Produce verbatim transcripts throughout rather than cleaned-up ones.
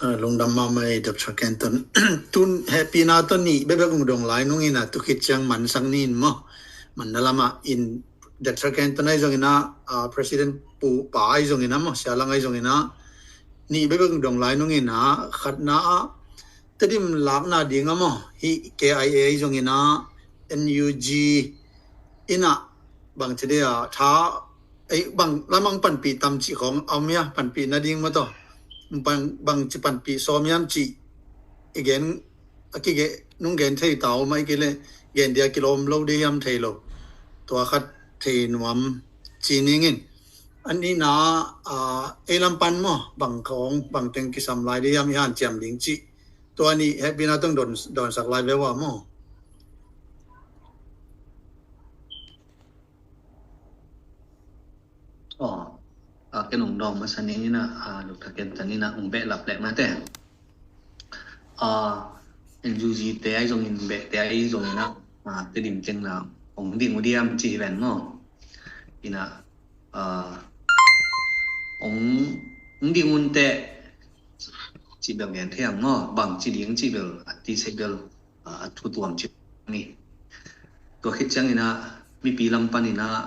Ah, lungdam mahmah ei, Doctor Kenton. Tun hehpihna tawh nih bekbek hong dong lai nungin ah, tu khit ciang mansak ni in maw. Manna lamah in Doctor Kenton ahi zongin ah, ah, President Pu Pa ahi zongin ah maw, Sia Lang ahi zongin ah, nih bekbek hong dong lai nungin ah, khatna ah, Tedim lakna ding ah maw, hih K I A ahi zongin ah, N U G in ah, bang ci dia, tha, ei, bang lamang panpih tam cih khong a om hia, panpih nading maw tawh. Bang, bang ci panpih sawm hiam cih i gen, a kige, nung gen thei ta om a, i kile, gen dia kilawm lo ding hiam thei lo. Tua khat thei nuam ci ning in. A nihna, ah, ei lam pan maw, bang khong, bang teng kisam lai ding hiam i hanciam ding cih. Tua nih hehpihna tawh hong dawn, dawnsak lai ve ua maw. Aw, a, ken hong dawng masa ning in ah, a, Doctor Kenton in ah hong behlap leh mate. A, N U G te ahi zongin, beh te ahi zongin ah, a, Tedim teng na hong ding uh diam ci hi ven maw. In ah, a, hong, hong ding un teh cih bel gen thei ang maw, bang ci ding cih bel a ti sei bel, a, a thu tuam ci ni. Tua khit ciangin ah, mipi lam panin ah,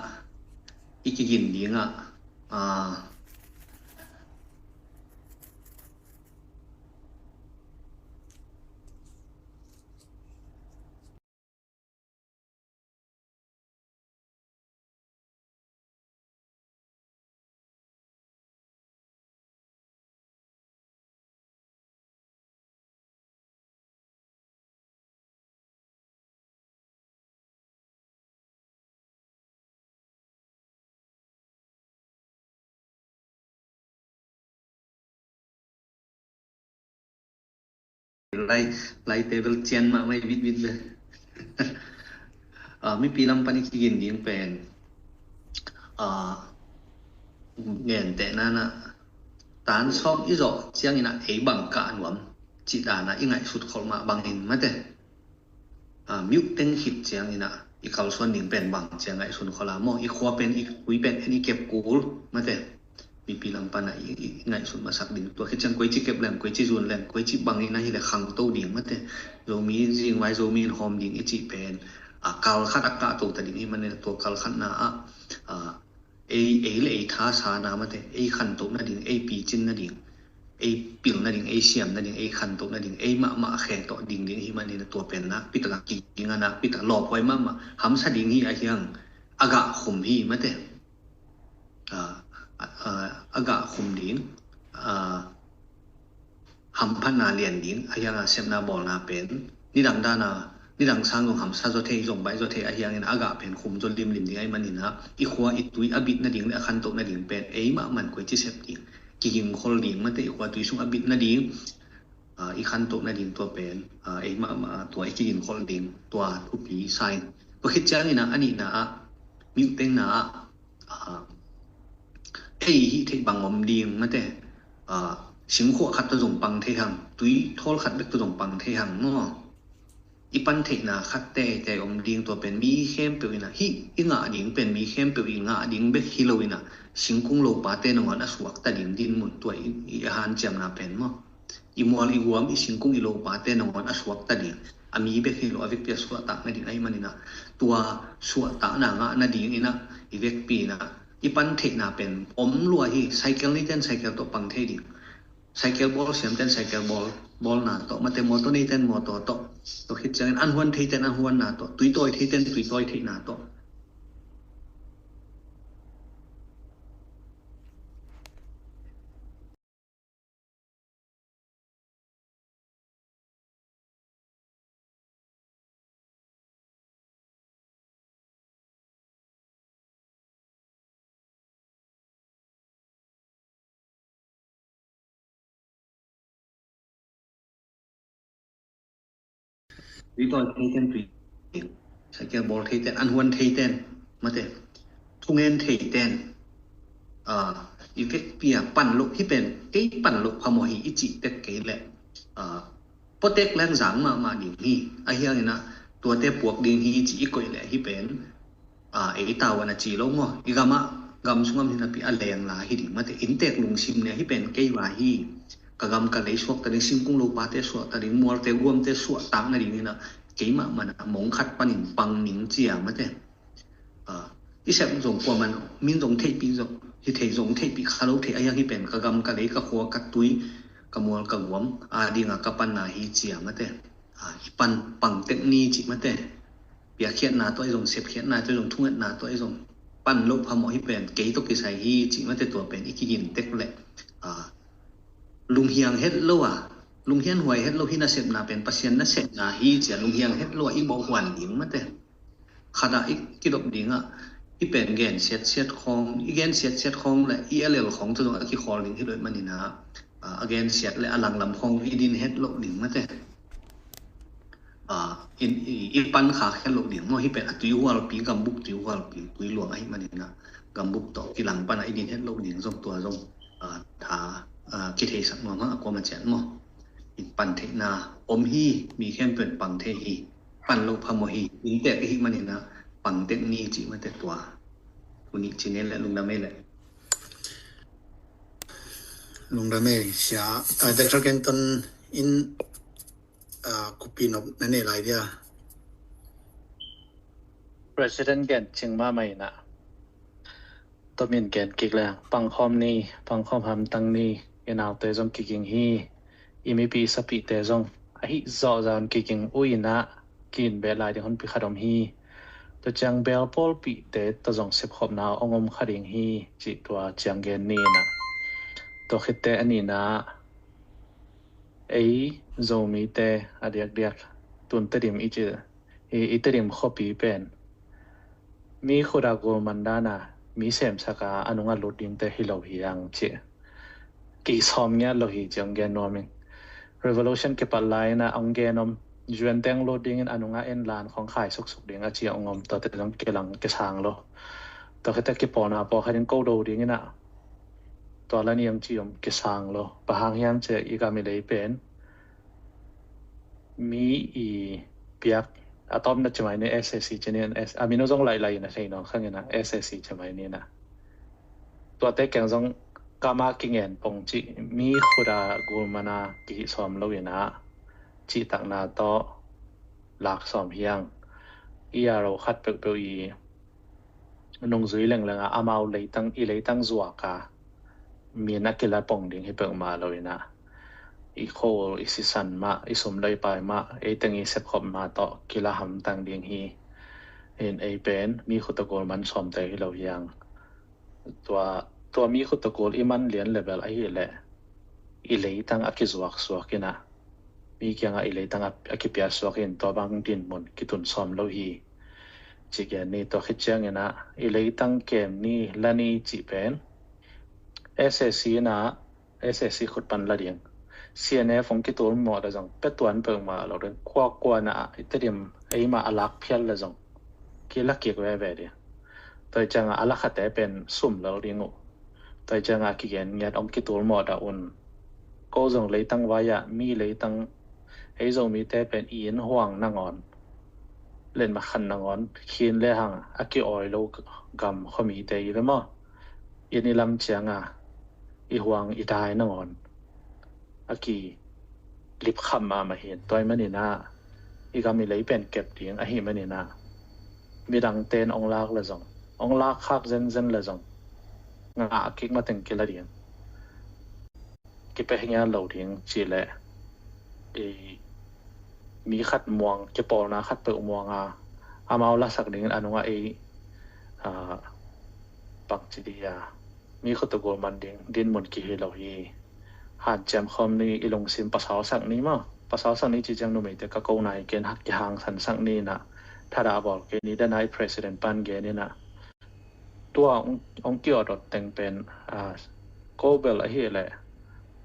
i kigin ding ah, a, Lai, lai table cian mahmah i bit bit le. A, mipi lam pan i kigin ding pen, a, gentehna in ah, tan sawm i zawh ciangin ah ei bang kah nuam cih dan ah i ngaihsut kholh mah bangin mate. A, mute teng khit ciangin ah i kalsuan ding pen bang ci a ngaihsun kholh a maw, i khua pen, i tui pen en i kep kul mate. Mipi lam pan ah i, i, i ngaihsun masak ding. Tua khit ciang koici kep leng, koici zun leng, koici bangin ah hi leh khangto ding mate. Zomi zingvai, Zomi in hawm ding i cih pen, a, kal khat a kahto ta ding hi manin ah, tua kal khatna ah, a, ei, ei le ei thasana mate, ei khantoh nading, ei picin nading, ei pil nading, ei siam nading, ei khantoh nading, ei mahmah a khe tawh ding ding hi manin ah, tua pen nakpi tak a kiging a, nakpi tak a lawphuai mahmah, hamsa ding hi a hiang, a gah khum hi mate. A, a, a, a gah khum ding, a, hamphatna lian ding, a hiang a sepna bawlna pen, nidang dan a, nidang sang zong hamsa zaw thei, zong baih zaw thei, a hiangin a gah pen khum zaw limlim ding ahih manin ah, i khua i tui a bit nading le a khantoh nading pen, ei mahmah in koici sep ding, kiging khol ding mate, i khua tui sung a bit nading, a, i khantoh nading tua pen, a, ei mahmah tua i kigin khol ding, tua thupi sa in. Tua khit ciangin ah, a nihna ah, mute tengna ah, a, ei hih theih bang om ding mate, a, singkhuah khat tawh zong pang thei hang, tui thawl khat bek tawh zong pang thei hang maw. I pan theihna khat teitei om ding, tua pen mi khempeuh in ah, hih i ngah ding pen mi khempeuh i ngah ding bek hi lo in ah, singkung lopate nangawn a suakta ding dinmun tua i, i hanciamna pen maw. I mual i guam, i singkung i lopate nangawn a suakta ding, a mi bek hi lo, a vekpi a suahtak nading ahih manin ah, tua suahtakna ngah nading in ah, i vekpi in ah, i pan theihna pen om lua hi. Cycle neiten cycle tawh pang thei ding, cycle bawl siamten cycle bawl, bawlna tawh mate, motor neiten motor tawh, tua khit ciangin an huan theiten an huanna tawh, tui tawi theiten tui tawi theihna tawh. Tui tawi theiten tui, cycle bawl theiten, an huan theiten, mate, thungen theiten, a, i vekpi a pan loh hi pen, kei pan loh phamawh hi i cih tek kei leh, a, puatek leng zang mahmah ding hi. A hiangin ah tuate puak ding hi ci i koih leh hi pen, a, ei tavuan a ci lo maw. I gam ah, gam sung gam hi napi a lengla hi ding mate. Inntek lungsim ne hi pen kei va hi. ka gam ka lei suakta ding, singkung lopate suakta ding, mualte guamte suahtak nadingin ah keimah man ah mong khat panin pang ning ci a mate. Ah, i sep zong kuaman min zong theihpih zong hi thei, zong theihpih kha lo thei a hiang hi pen ka gam ka lei ka khua ka tui ka mual ka guam a dinga ka panna hi ci a mate. Ah, i pan pang tek ni ci mate. Piakkhiatna tawh i zong, sepkhiatna tawh i zong, thungetna tawh i zong pan loh phamawh hi pen kei tawh kisai hi ci mate. Tua pen i kigin tek leh, ah, lunghiang het lo a, lunghian huai het lo hi nasepna pen Pasian nasepna hi ci a lunghiang het lo a i bawh huan ding mate. Khat ah i kidop dingah i pen gen siatsiat khawng, i gen siatsiat khawng le i alel khawng cu zong a kikhawl ding hi lo i manin ah, a gen siat le a langlam khawng i din het loh ding mate. Ah, i, i pan kha het loh ding maw, hi pen a tui hualpi, gambuk tui hualpi, tui luang ahi manin ah gambuk tawh kilang pan ah i din het loh ding zong tua zong, ah, tha, ah, kitheisak nuam hang a kuama ciat maw. I pan theihna om hi, mi khempeuh in pang thei hi, pan loh phamawh hi, inntek i hih manin ah pang tek ni ci mate. Tua tuni ci ne le lungdam ei le. Lungdam ei sia. Ah, Doctor Kenton in, ah, kupi nop na nei lai dia? President gen cing mahmah in ah. Tomin gen kik le pangkhawm ni, pangkhawm hamtang ni, i naute zong kiging hi, i mipi sapihte zong ahi zawhzawh in kiging uh in ah, kin beh lai ding hun pi khat om hi. Tua ciang bel pawlpihte tawh zong sepkhopna ong om kha ding hi, cih tua ciang gen ni in ah. Tua khitte a nihna ah, ei Zomite a diakdiak tun Tedim i ci, i, i Tedim khuapi pen mi khut a gul man dan a mi semsak a a nung a lut dingte hi lo hi ang ci. Kisawm ngiat lo hi ci ong gen nuam ing. Revolution kipat lai in ah ong gen om, U N te ong lut dingin a nung a en lan khawng khai suksuk ding a ci ong om, tuate zong kilang kisang lo. Tua khite kipawlna pawlkhat in ko do dingin ah tua la ni ong ci om, kisang lo. Bang hang hiam ci leh i gam i lei pen mi i piak, a tawpna ci mai ni, S A C ci ni, a min uh zong lailai in a thei nawn kha ing in ah, S A C ci mai ni in ah. Tuate kiang zong kam a kingen pong cih, mi khut a gul man a kihih sawm lo in ah, cihtakna tawh lak sawm hi ang. I a ro khat peuhpeuh i nungzui lengleng a amau leitang, i leitang zuak a min a kila pong ding hi peuhmah lo in ah, i khua i sisan mah, i sum lo i pai mah, ei teng i sepkhop mah tawh kila hamtang ding hi. In ei pen mi khut a gul man sawmte hi lo hi ang. Tua, tua mi khut a gul i man lian le bel ahih leh i leitang a kizuak suak in ah, mi kiangah i leitang a, a kipia suak in tua bang dinmun kitun sawm lo hi. Ci gen ni. Tua khit ciangin ah i leitang kem ni, la ni cih pen S A C in ah, S A C khut pan la ding. C N F ong kitul mawh da zong pia tuan peuhmah lo ding. Kuakua na ah i Tedim eimah a lak phial la zong kila kik veve ding. Tua hi ciangah a la khate pen sum lel ding uh. Tua hi ciangah kigen ngiat, ong kitul mawh da un. Ko zong leitang vai ah mi leitang, ei Zomite pen i inn huang nangawn, letma khan nangawn, khin le hang a ki-awi lo gam khuamite i ve maw. Inn i lam ciangah i huang i dai nangawn a kilip kham mahmah hi. Tua ahih manin ah i gam i lei pen kep ding ahih manin ah midangte in ong lak le zong, ong lak khak zenzen le zong, ngah kik mateng kila ding. Kipia hi ngiat lo ding cih leh, i, mi khat muang, kipawlna khat peuh muang a, amau lasak dingin a nungah ei, a, bangci dih a, mi khut a gul man ding dinmun kihi lo hi. Hanciam khawm ni, i lungsim pasal sak ni maw. Pasal sak ni cih ciang numeite ka ko nai ken, hak kihangsan sak ni in ah, thadah bawl kei ni, dan a i president pan gen in ah. Tua ong, ong ki-awt awt teng pen, a, ko bel ahih leh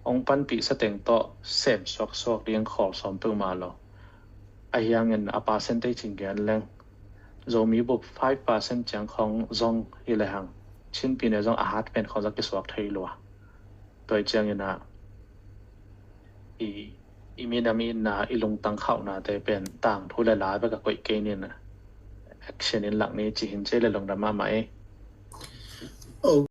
ong panpih sa teng tawh sem suaksuak ding khawl sawm peuhmah lo. Ahi hangin a percentage in gen leng, Zomi bup five percent ciang khawng zong hi le hang, Chin pi ne zong a hat pen khawng zong kisuak thei lua. Tua hi ciangin ah i, i minam i itna, i lungtang khauhnate pen tangthu le la bek a koih kei ni in ah, action in lak ni ci hi. Ci le lungdam mahmah ei.